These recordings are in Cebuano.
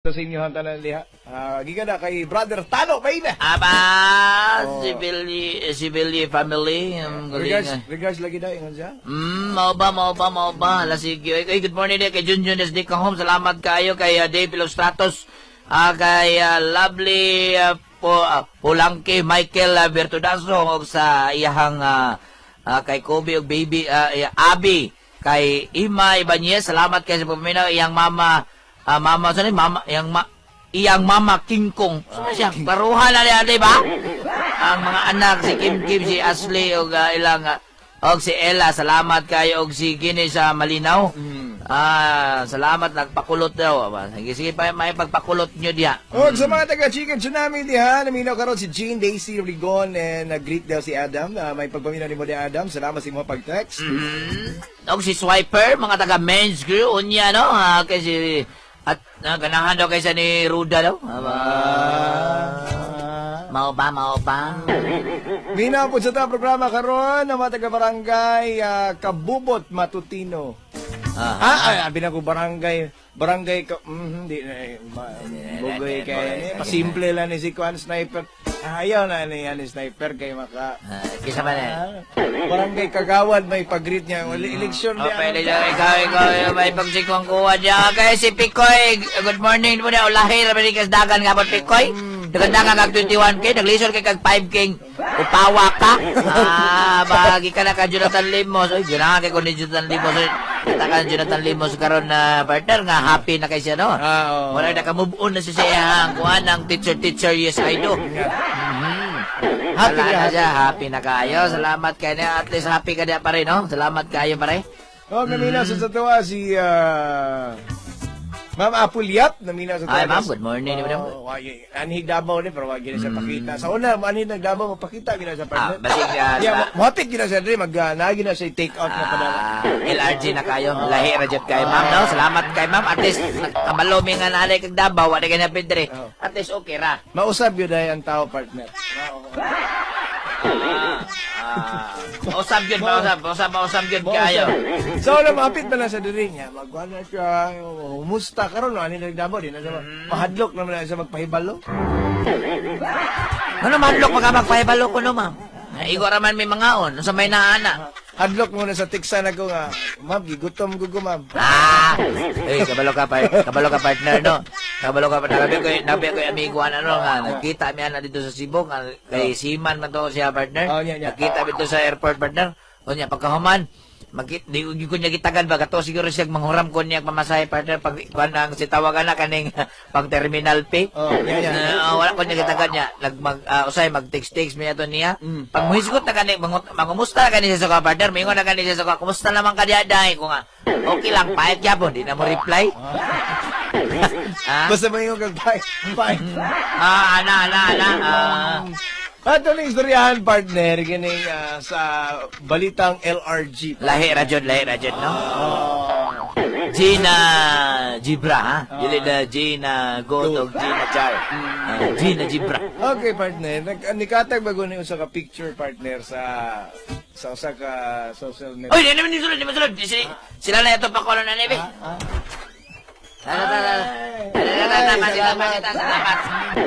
Sa inyo ang tanan diha. Ah, gikan na kay Brother Tano, baby. Aba, Oh. si Billy, si Billy family. Ang galing. Regards, regards lagi daw ingon siya. Mao ba, mao ba, mao ba. Hala, sige. Ay, ay, good morning din kay Junjun SD Kahome. Salamat kayo kay Dave Ilustratos. Kay lovely po, Pulangke Michael Bertudazo og sa iyahang kay Kobe og baby Abby, kay Ima Ibanez. Salamat kay sa pagpaminaw iyang mama, mama sa ni mama iyang ma, iyang mama King Kong. Saan siya? Klaruhan na niya, di ba? Ang mga anak si Kim Kim, si Ashley og ilang og si Ella, salamat kayo og si Gini sa Malinaw. Ah, salamat, nagpakulot daw. Aba, sige, sige pa may pagpakulot nyo diha. Og sa mga taga Chicken Tsunami diha, naminaw karon si Jean Daisy Rigon and nag-greet daw si Adam. May pagpaminaw nimo di Adam. Salamat sa imong pag-text. Og si Swiper, mga taga men's crew unya no, kay si at ganahan daw kaysa ni Ruda daw. Aba. Mao ba, mao ba? Minaw po sa ta programa karon ang mga taga barangay Kabubot Matutino. Ah, ay, ko barangay, barangay ka, di, eh, bugoy kay, eh, pasimple lang ni si Kwan Sniper. Ah, ayaw na ni yan ni Sniper kay maka, Kisa man eh. Barangay Kagawad may pag-greet niya. Wala eleksyon Oh, di. pwede dyan. Ikaw, ikaw, may pagsikong kuha dyan. Kaya si Picoy, good morning mo na. Ulahi, rabi ni kasdagan nga po, Picoy. Nagdagan kag 21K, naglisod kay kag 5K. Upawa ka. Bagi ka na ka Jonathan Limos. Uy, ganahan kay ko ni Jonathan Limos. Uy, kata ka Jonathan Limos karon na partner nga happy na kay siya, no? Ah, oo. Wala naka-move on na siya sa iyang kuha ng teacher, teacher, yes, I do. Happy Wala ka, na happy. siya, happy na kayo. Salamat kayo na. At least happy ka na pa rin, no? Salamat kayo pare. Oh, naminaw sa tuwa si Ma'am Apulyap, naminaw sa tuwa. Ay, ma'am, good morning. Oh, wag, anhig Davao ni, pero wag gina siya pakita. Sa una, anhig nagdabaw, mapakita gina siya partner. Ah, basig, Yeah, mohapit gina siya diri, mag, naa gina siya take out na padala. LRG na kayo. Lahi ra jud kayo, ma'am, no? Salamat kay ma'am. At least kabalo mi nga naanay kag Davao, wa na kay napid diri. Oh. At least okay ra. Mausab yun ay ang tao, partner. Mausab yun, mausab, mausab, mausab yun kayo. So, wala, mahapit na lang sa diri niya. Magkuhan na siya, humusta karon no, ani nagdabo, di na siya, mahadlok naman na siya magpahibalo. Ano madlok pagka magpahibalo ko no, ma'am? Igo ra man may mangaon sa may naana. Hadlok muna sa tiksan ako nga, ma'am, gigutom ko ko, ma'am. Ah! Eh, kabalo ka partner no. Kabalo ka partner. Nabi ko amigo ana no nga nagkita mi ana dito sa Cebu nga kay Siman man to siya partner. Oh, nya, nya. Nagkita mi dito sa airport partner. Unya pagkahuman magkit di ko niya gitagan ba kato siguro siya manghuram ko niya pamasahe partner pag kuan ang si tawagan na kaning pang terminal pay. Oh, nya, nya. Wala ko niya gitagan niya. Nag mag usay mag text text mi ato niya. Pag muhisgot na kani mangumusta na kani siya sa partner, mingon na kani siya sa kumusta naman ka diya dai ko nga. Okay lang pahit gyapon di na mo reply. Ah, Basta maingon kag bye. Bye. Ana ana ana. Ato ning istoryahan partner kining sa balitang LRG. Lahi ra jud no. Oh. Gina Gibra ha. Dili na Gina Gold og Gina Char. Gina Gibra. Okay partner, nag nikatag bago ni usa ka picture partner sa usa ka social network. Oy, di naman ni sulod, di man sulod. Sila na ito pakulo na ni be. Tara, tara, tara. Tara, tara, tara, salamat, salamat.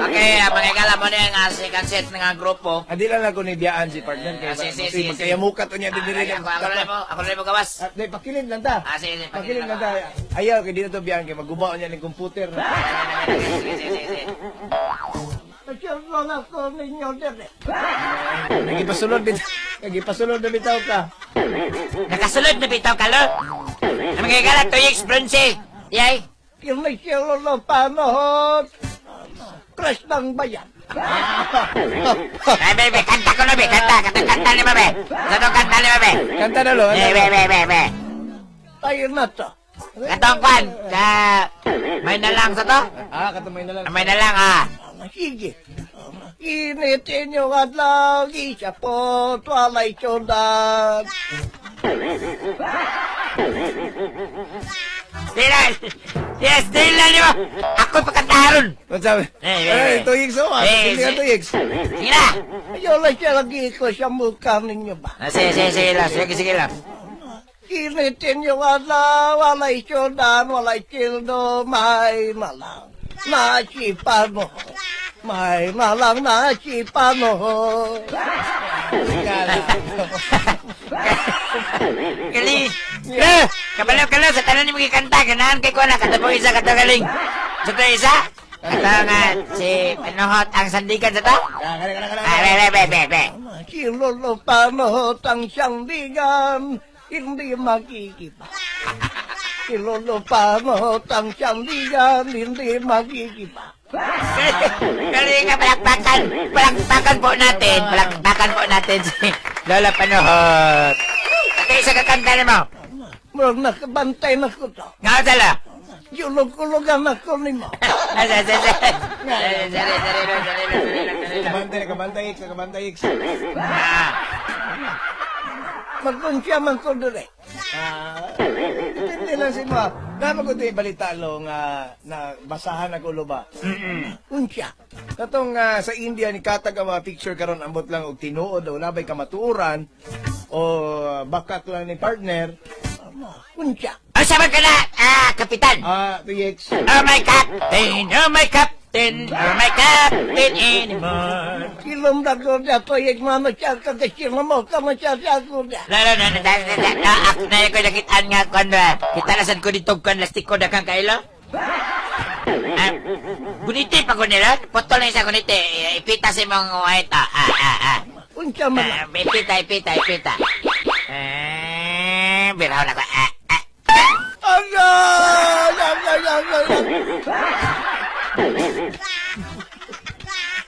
Okay, mga igala mo na yung second set ng grupo. Adi lang ako ni biyaan si partner kay Ah, si, si, si si, magkayamukat unya diri. Ako na mo, ako na mo gawas. Ah, di, pakilid lang ta. Ah, sige, sige, Pakilid pakilid lang ta. Ayaw kay di na to biyaan kay magubaon niya ning computer. Sige, sige, sige, sige. Nagipasulod bitaw. Nagipasulod na bitaw ka. Nakasulod na bitaw kalo. Ang mga igala, tuyix bronze. Yay. Yung may silo ng panahon, crush ng bayan. Ay, bebe, kanta ko na, be. Kanta, kanta, kanta ni be. Sa to, kanta ni be. Kanta na lo. Be, be, be, be, be. Tayo na to. Katong kwan, sa may na lang sa to. Ah, katamay na lang. May na lang, ah. Sige. Initin yung adlaw, isa po, twalay syudad. Dila! Yes, dila ni mo! Ako'y pagkantaharon! Ano sabi? Eh, eh, Ay, eh. tuyix oh. Ah, Eh, Pili ka tuyix. Sige na! Ayaw lang siya lagi ko sa mukha ninyo ba? Sige, sige, sige lang. Sige, sige lang. Initin yung adlaw, walay syudad, walay kildo, may na lang. Nasipa mo. May nalang nasipa mo. Kali. Lo, kabalo kalo sa tanan nimo gikanta ganahan kay ko na katapong isa katagaling. Sa to isa. Kato nga si Panohot ang sandigan sa to. Kana kana kana. Ah, be be be be be. Si Lolo Panohot ang siyang hindi makikipa. Si Lolo Panohot ang siyang hindi makikipa. Kali nga palakpakan. Palakpakan po natin. Palakpakan po natin si Lola Panohot. Okay, isa kakanta nimo. Murag nakabantay na ko to. Nga sala. Yulog-ulogan ako nimo. Ah, sa sa sa. Sari sari sari sari sari. Kabantay, kabantay, X, kabantay, X. Ah. Magkunsya man ko dire. Ah, depende lang sa imo. Dama ko ito balita lo nga na basahan ako lo ba. Unsya. Katong sa India ni katag ang mga picture karon, ambot lang og tinuod o labay kamatuoran o bakak lang ni partner. Unsya. Ang sabi ka na, ah, kapitan. Ah, TX. Oh my captain, oh my captain, oh my captain anymore. Kilom na ko na to, mama siya kagasila mo, kama siya siya ko na. No, no, no, no, no, no, no, no, ako na ko nakitaan nga kung kita nasan ko dito kan lastiko na kang kailo. Ah, guniti pa ko nila, putol na isa guniti, ipita sa imong white, ah, ah, ah, ah. Unsya man. Ah, ipita, ipita, ipita. Eh, biraw na ko, ah, ah. Agay! Agay! Agay! Agay!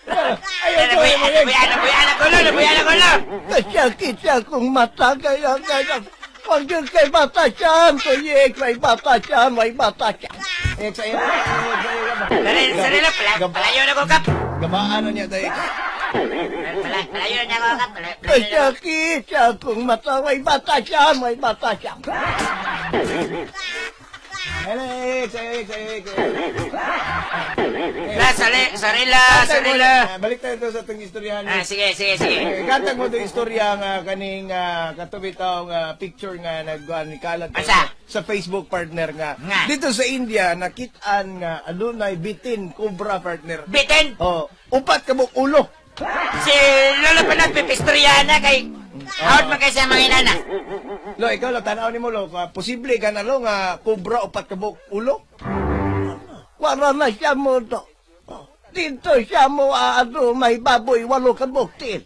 Ayaw ko, Nabuyan, ayaw, ayaw. nabuyan, nabuyan ako, lo, nabuyan ako, lo. Kasakit sa akong mata kaya kaya. Wag yun kay bata siya, tuyek, may bata siya, may bata siya. X, ayaw, ayaw, ayaw. Sarili, sarili, palayo na ko, kap. Gabaan na niya tayo. Palayo na ko, kap. Palayo na ko. Kasakit sa akong mata, may bata siya, may bata siya. Ayaw, X, ayaw, X, ayaw, X. La, sali, sarila, sarila. Balik tayo to sa itong istoryahan. Ah, sige, sige, sige. Eh, Katag mo itong istorya nga kaning katubitaw nga picture nga nagkuan ni kalat Asa? sa Facebook, partner, nga. Nga. Dito sa India nakitaan nga adunay bitin cobra, partner. Bitin! Oh, upat ka buok ulo. Si Lolo pa nagpipistorya na kay out man kay sa mga inana. Lo, ikaw lo tan-aw nimo lo, posible ka na lo nga cobra upat ka buok ulo? Wala na siya mo to. Dito siya mo aado, may baboy, walo ka buktil.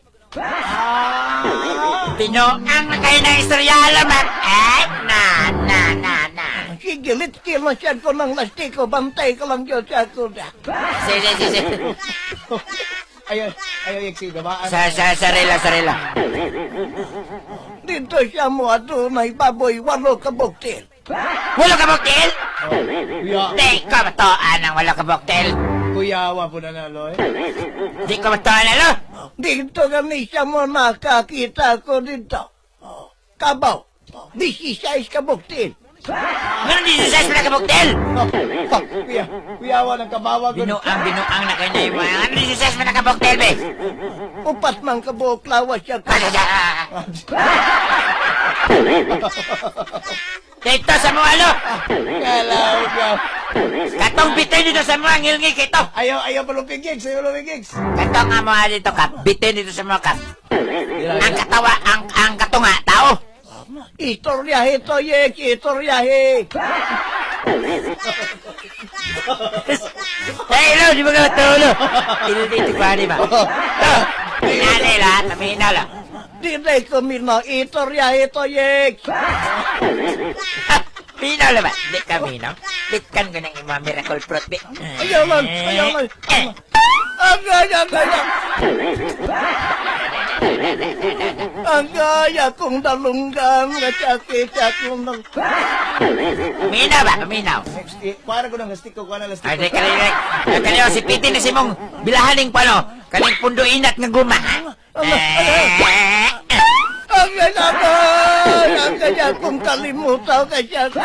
Pino ang kay ng istorya alamat. Eh, na, na, na, na. Sige, litkin lang siya ko ng lastiko, bantay ko lang yun siya ko na. Sige, sige, sige. Ayaw, ayaw, X, gabaan. Sa, sarila, sarila. Dito siya mo ato may baboy, walo ka buktil. Walo ka buktil? Kuya, Di ko matuan ang walo ka buktil. kuyawa po na na lo eh. Di ko matuan lo. Dito kami siya mo nakakita ko dito. Oh, kabaw, 16 ka buktil. Ganun di siya sa ka buktil. Oh, kuya, kuyawa ng kabawa ko. Binuang, binuang na kayo na yung mga. Ano di siya sa ka buktil, be? Upat man ka buok lawas siya ko. Dito sa mga lo. Kalaw ka. Katong bitin dito sa mga ngilngi kito. Ayaw, ayaw palupig gigs, ayaw palupig gigs. Katong nga mga dito kap, bitin dito sa mga kap. Ang katawa, ang katunga, tao. Istoryahe to, yek, istoryahe. Hey, lo, di ba ka tulo? Tinititi ko, di ba? Pinali la, taminaw la. Dili ko mino, istoryahe to, yek. Minaw la ba? Di ka minaw. Bitkan ko ng ima miracle fruit, bi. Ayaw lang, ayaw lang. Eh, Agay, agay, agay. Akong dalunggan, kasakit akong nang... Minaw ba? Minaw. Next, eh, kuha na ko ng lastik ko, kuha na lastik Ay, ko. di kali, kali, si Piti na si mong bilahaning pano. Kaning pundo inat nga guma. Eh, Agay, agay, agay akong kalimutan kasi ako.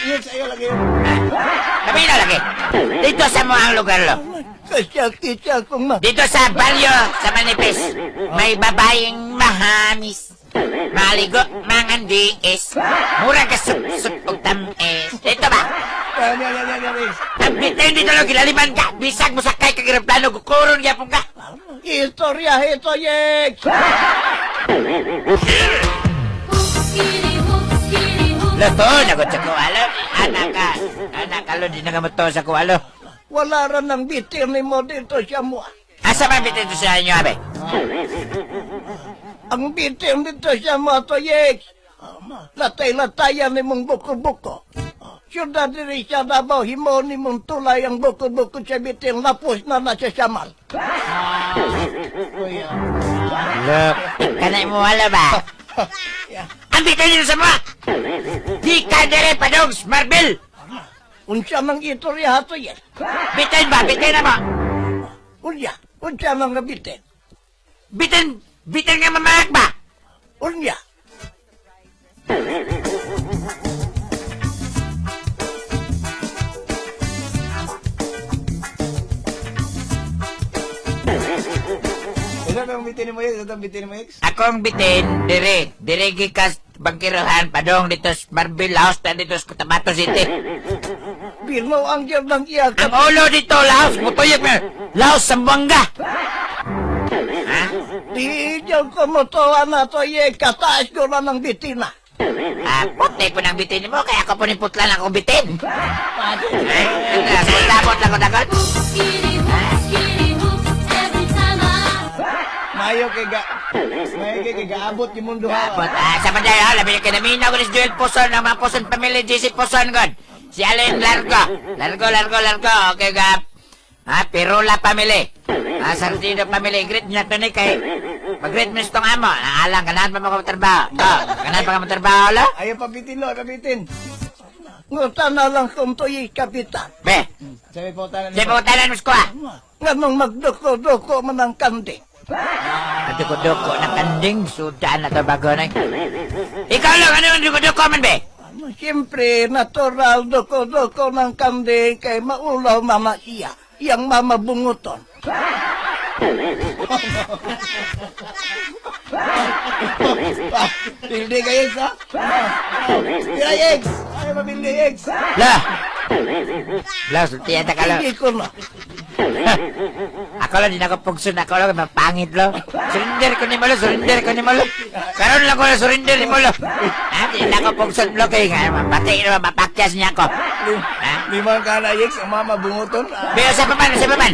Yes, ayaw lagi yun. Naminaw lagi. Dito sa mga lugar lo. Kasakit akong ma... Dito sa baryo, sa Manipis, may babaeng mahamis. Maligo, mangandiis. Mura ka sup-sup og tamis. Dito ba? Yan, yan, yan, yan, yan, X. Ang bitin dito lang, gilaliman ka. Bisag mo sakay kag eroplano, kukuron gyapon ka. Istorya ito, Yex. Luto, nagot sa ko, alo. Anak ka, anak, alo, di na nga mo to sa ko, alo. Wala rin ang bitin ni mo dito siya mo. Asa man bitin to sa inyo, abe? Ang bitin dito siya mo to, Yex. Latay-latayan ni mong buko-buko. Siyudad diri siya Davao, himo ni mong tulay ang buko-buko sa bitin, lapos na na siya samal. Look, kanay mo, alo ba? Ang bitin dito sa mga! Di ka dire padong, Marbil! Unsa mang istorya to, Yex? Bitin ba? Bitin na mo! Unya, unsa mang bitin? Bitin, bitin nga mamaak ba? Unya. Isa tong bitin mo, X. Isa tong bitin mo, X. Akong bitin, dire, dire gikas bangkirohan padong dito sa Marbil House na dito sa Cotabato City. Bino ang dyan ng iya Ang ulo dito, Laos, mutuyok na. Laos, Zamboanga. Ha? Di dyan ko motoa na to, Yex. Kataas ko na ng bitina. Ah, puti ko ng bitin mo, kaya ako po ni putlan akong bitin. Ha? Kutabot lang ko dagot. Mayo kay ga... Mayo kay gaabot yung mundo ha. Abot, ah, sa panday, ah, labi na kinaminaw ko ni si Joel Poson, ang mga Poson family, JC Poson, god. Si Allen Largo. Largo, Largo, Largo. Okay, gap. Ah, Pirula family. Ah, Sardino family. Greet niya to ni kay... Mag-greet mo itong amo. Ang alang, ganahan pa mo ka matrabaho. Oh, ganahan pa ka matrabaho, lo? Ayaw pabitin lo, pabitin. Nguta na lang kung to'y kapitan. Be, Sabi po tanan siya pangutanan mo ko, ah. Nganong magduko-duko man ang kanding. Ang duko-duko ng kanding, sudan na to bago na. Ikaw lang, ano ang duko-duko man, be? Ano, siyempre, natural duko-duko ng kanding kay maulaw mama iya. Yang mama bunguton. Pildi ka, X, ha? Tira, X! Ayaw mapildi, X! La! La, sultiyan ta ka lang. Hindi ko na. Ako lang, di na ako pugsun. Ako lang, mapangit lo. Surrender ko ni Molo, surrender ko ni Molo. Karon lang ko na surrender ni Molo. Ha? Di na ako pugsun lo kay nga. Pati na mapakyas niya ako. Ha? Limang ka na, X. Ang mama bunguton. Ah. Be, sa paman, sa paman.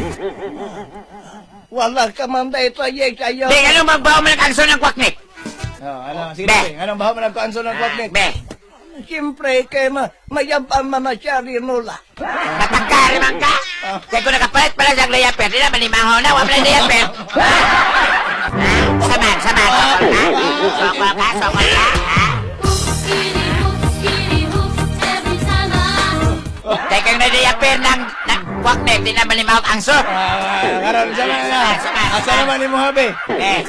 Wala ka man dahito, Yex. Ayaw. Be, anong magbaho man ang kangso ng kwaknik? Oh, ano, sige, Be. be. Anong baho man ang kaanso ng kwaknik? Be, Siyempre, kay mayaban man na siya rinula. matangkari man ka. Kaya kung nakapalit pala siyang layaper, di naman limaho na, wala pala layaper. Ha? Ha? Saman, saman. Sokol ka? Sokol ka, sokol ka, ha? Kaya kang nalayaper ng kwaknik, di naman limaho ang angso. Ah, karon sama na. Sama, sama. Asa naman ni mo, be? Eh,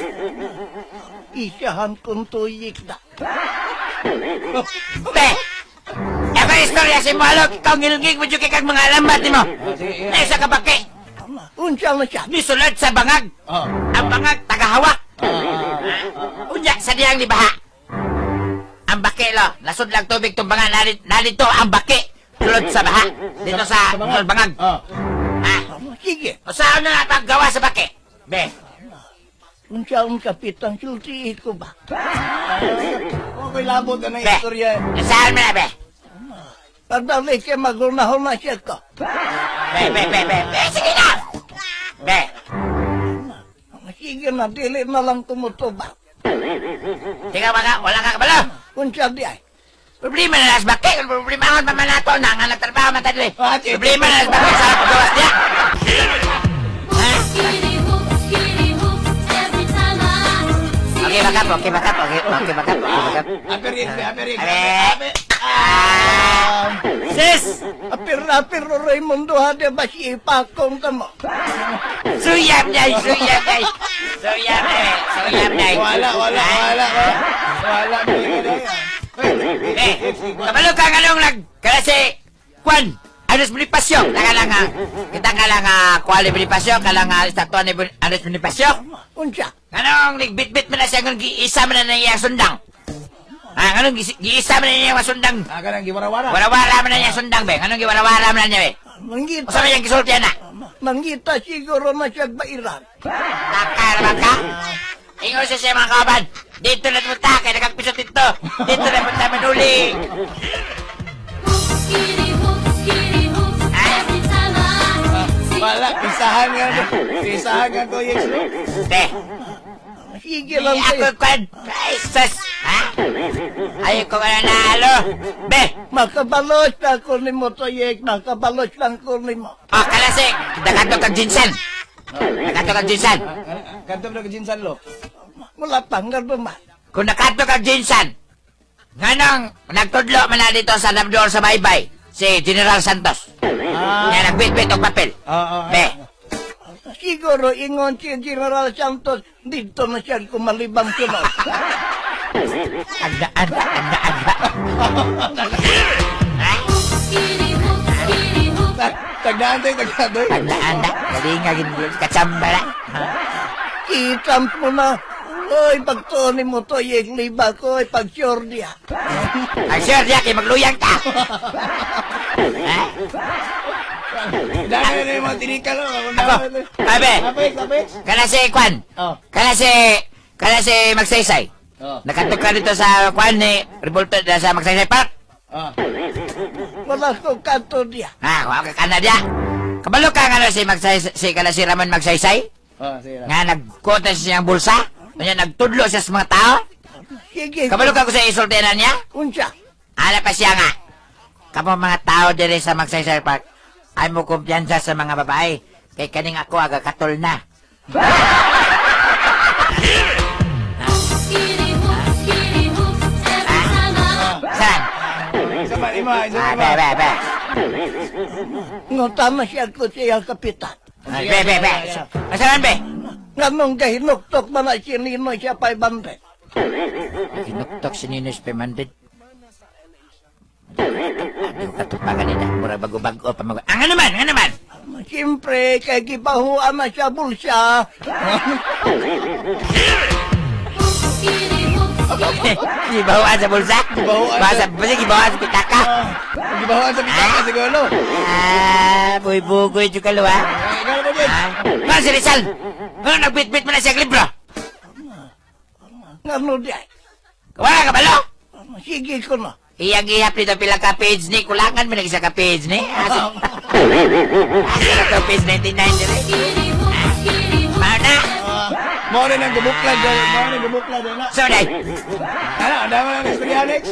Isahan kong tuyik na. Be! Ako istorya si Malok, ikaw ngilngig mo dyan kay kag mga alamat ni mo. Sige, Sa kabaki, Unsa na siya? nisulod sa bangag. Oh. Ang bangag, tagahawak. Unya, sa diyang libaha. Ang baki lo, nasud lang tubig itong bangag, narito ang baki. Sulod sa baha. Dito sa bangag. bangag. Oh. Ha? Sige. O saan na paggawa sa baki? Be, Unsa ang kapitan, sulti ko ba? Okay, labot na ng be, istorya. saan mo na, be? Padali kay magunahon na siya ko. Be, be, be, be, be, sige na! Be, Sige na, dili na lang tumutubang. tingnan ka, wala ka kabalo. Unsa di ay? Problema na las baki, problema ang pamanato na nga nagtrabaho matadli. Ah, sige. Problema na las baki sa paggawas niya. Ha? Okay, bakap, okay, bakap, okay, okay, bakap, okay, bakap. Aper, X, be, aper, X. Abe. Ape. Ah! Sis! Apir-apir Raimundo hade ba si ipakong kamo? Suyam niya, suyam niya. Suyam niya, suyam niya. Wala, wala, wala. Wala, wala. Eh, kabalo ka nga nung nag... Kaya si... Juan, Andres Bonifacio. Taka lang ah. Kita ka lang ah, Juan Bonifacio, ka lang ah, estatwa ni Andres Bonifacio. Unsa? Anong nagbitbit mo na siya kung giisa mo na na iya sundang? Ah, anong giisa man niya mga sundang? Ah, kanang giwarawara. Warawara man na niya sundang be. Anong giwarawara man na niya be? Mangita, Usa man yang gisulti ana? mangita siguro na siya bairan. Taka naman ka. Ingon siya siya mga kauban. Dito na punta kay nagkagpisot dito. Dito na punta manuli. Hoops, kitty hoops, kitty hoops. Every time I see Wala, pisahan nga. Pisahan nga to, Yex. No? Be, Sige lang ako kayo. kwan. Ay, sus. Ha? Ayaw ko nga nalo. Be, Makabalos na ako ni mo, Toyek. Makabalos lang ko ni mo. oh, kalasi. Nakato kag jinsan. Nakato kag jinsan. Kanto na ka jinsan lo. Wala pang naman. Kung nakato kag jinsan, nganong nagtudlo man na dito sa Labdor sa Baybay, si General Santos. Ah. Nga nagbitbit og papel. Ah, ah, Be, Siguro ingon si General Santos, dito na siya kumalibang sunod. agdaan, agdaan, agdaan. Ha? kitty hoops, kitty hoops. Tagdaan tayo, tagdaan tayo. Tagdaan na. Galing nga katsamba na. Ha? Kitam mo na. Oy, pagtuon ni mo, Toyek, liba ko, oy, pag sure niya. Ang sure niya, kay magluyang ka. Ha? Dami na yung mga tinikal. No? Ako, abe, Apex, apex. kana si Kwan. Oh. Kana si Magsaysay. Oh. Nakatok ka dito sa Kwan ni Revolto sa Magsaysay Park. Ah. Wala ko kanto niya. Ha, kuha ka kana diya. Kabalo ka nga si Magsaysay, si kana si Ramon Magsaysay. Oh, sige lang. Nga nagkota siya siyang bulsa. Kanya nagtudlo siya sa mga tao. Sige. Kabalo ka ko sa isultinan niya. Unsa? Ala pa siya nga. Kamo mga tao diri sa Magsaysay Park, ay mo kumpiyansa sa mga babae. Kay kaning ako aga katol na. Kitty hoops, kitty hoops. Every time I Saan? Isa pa, lima, isa Ah, pa. be, be, be. Ngutama siya ko siya kapitan. Ah, be, be, be. Masalan, be? Nganong gahinuktok man na si Nino siya 500. Kinuktok si Ninoy 500. Hindi ko katupagan nila. Mura bago-bago pa mag... Ang ano man, ang ano man? Siyempre, kay gibahuan na siya bulsa. kitty hoops, kitty Gibawaan sa bulsa? Gibawaan Basa, basta gibawaan sa pitaka. Gibawaan sa pitaka siguro. Ah, buy-bugoy yung kalo, ha? Eh, ikaw na ba, Ah, Nga si Rizal! Nga nagbitbit mo na siyang libro? Ngano di ay? Wala ka balo? Sige ko na. Iyang ihap nito pila ka page ni. Kulangan mo na isa ka page ni. Asa asa na to page 99 dire? kitty hoops, kitty hoops. Mao na. Mao na nang gumuklad, mao na gumuklad na. So, day. Ano, ang dami na istorya, Alex.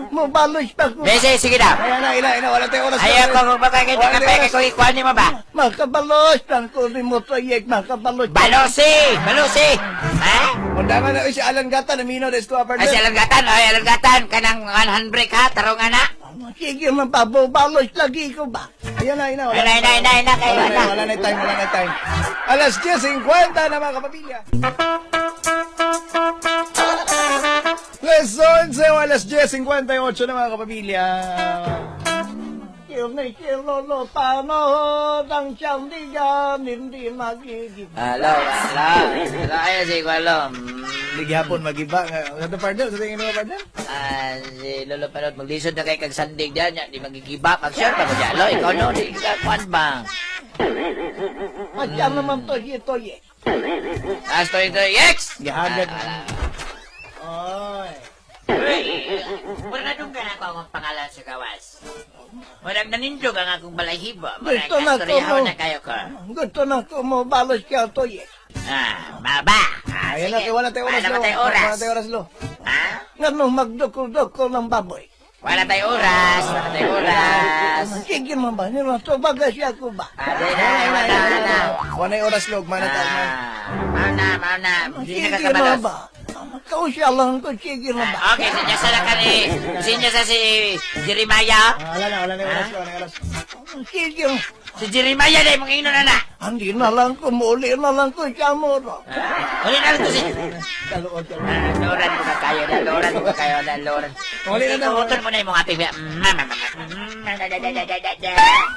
Mubalos pa ko. Bese, sige daw. Ayan na, ina, ina, wala tayong oras. Ayaw ko kung baka kayo Wala tayong kape oras. kay ikuan ni mo ba? Makabalos lang ko ni mo, Toyek. Makabalos. Balosi! Balosi! Ha? Undangan na si Alan Gata, namino, des to Ay, si Alan Gatan. Ay, Alan Gatan. Kanang one handbrake ha. Tarong na. Sige na ba, bubalos lagi ko ba? Ayan na, ina, wala. Ay, na, na, na, kayo Wala na. na, wala na time, wala na time. Alas 10:50 na mga kapamilya. Les 11 o alas 10:58 na mga kapamilya. Kini si Lolo panahon ang siyang hindi magiging. Hello, hello. Hello, ay, si Kualo. Hindi gihapon magiba. Sa to partner, sa tingin mo partner? Ah, si Lolo Panot, maglisod na kay kag sandig diyan, di magigiba pag sure pa ko diyan. Lo, ikaw no, di ka kuan ba? Asya naman to si Toyek. Ah, story to Yex. Gihagad. Oy. Wala na dunggan ako ang pangalan sa gawas. Murag nanindog ang akong balahibo. Murag Gusto na ko kastoryahon mo. na kayo ko. Gusto na ko mo balos siya Toyek. Ah, baba. Ah, Ayan na, sige. kay wala tayong oras Wala lo. pa tayong oras. Wala tayong oras lo. Ha? Nganong magdukol-dukol ng baboy. Wala tayong oras. Wala tayong oras. Sige na ba, nila to baga siya ko ba? Ah, di na, wala na, wala na. Wala na oras lo, mana ta. Ah, mao na, mao na. Hindi na Sige na kakabalos. ba? Kausya lang ko, sige na ba? Ah, okay, sinya sa ka ni. Sinya sa si Jeremiah. Ah, wala na oras lo, wala na oras. Sige na. Si Jeremiah dai mong ingnon na na. Hindi na lang ko, muli na lang ko siya mo. Ah, uli na lang to si. Kaluod, kaluod. Ah, loran mo ka kayo na, loran mo ka kayo na, loran. Uli na daw. Ikutan mo na imong apig. Mm, mm, da, da, da, da, da, da, da.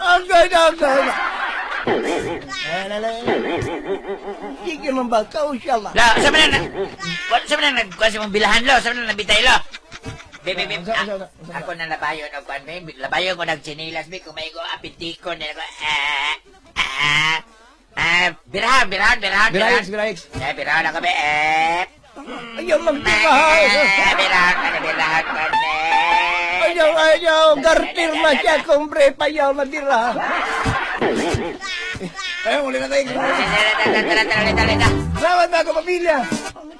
Agay, agay. Ayan, ayan, ayan. Sige na ba, kausya lang. Lo, sa man na, sa man na nagkuha sa mong bilahan lo, sa man na nabitay lo. Be, be, be. Unsa, unsa, unsa, unsa? Ako na labayon og kuan, be. Labayon ko nagtsinilas, be. Kung may ko apitikon nila ko. Ah, ah, ah, birahan, birahan, birahan, birahan. Biraix, biraix. Eh, birahan ako, be. Eh. Ayaw magtirahan. Eh, birahan ka na, birahan ka na. Ayaw, ayaw, gartir na siya kung bre, payaw na dira. Ayun, uli na tayo. Tara, tara, tara, tara, tara, tara. Salamat, mga kapamilya.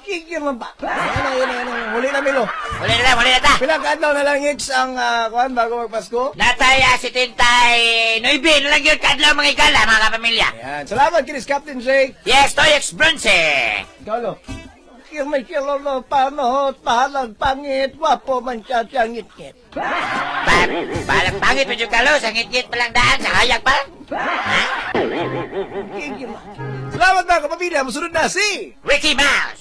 Sige man ba? Ayun, ayun, ayun, ayun. Huli na, Milo. Huli na, huli na ta. Pila ka adlaw na lang, Hicks, ang kuan bago magpasko? Natay, sitintay, nuibi, na lang yun, kadlaw mga igala, mga kapamilya. Ayan. Salamat, Chris Captain Jake. Yes, Toyex Brunce. Ikaw, Lo. Kaya siya lolo, panohot, pahalag, pangit, wapo man siya siya ngit-ngit. Balang pangit, medyo kalo, sa ngit-ngit palang daan, sa hayag pa. Ha? Sige man. Salamat, mga kapamilya. Musunod na si Ricky Mouse.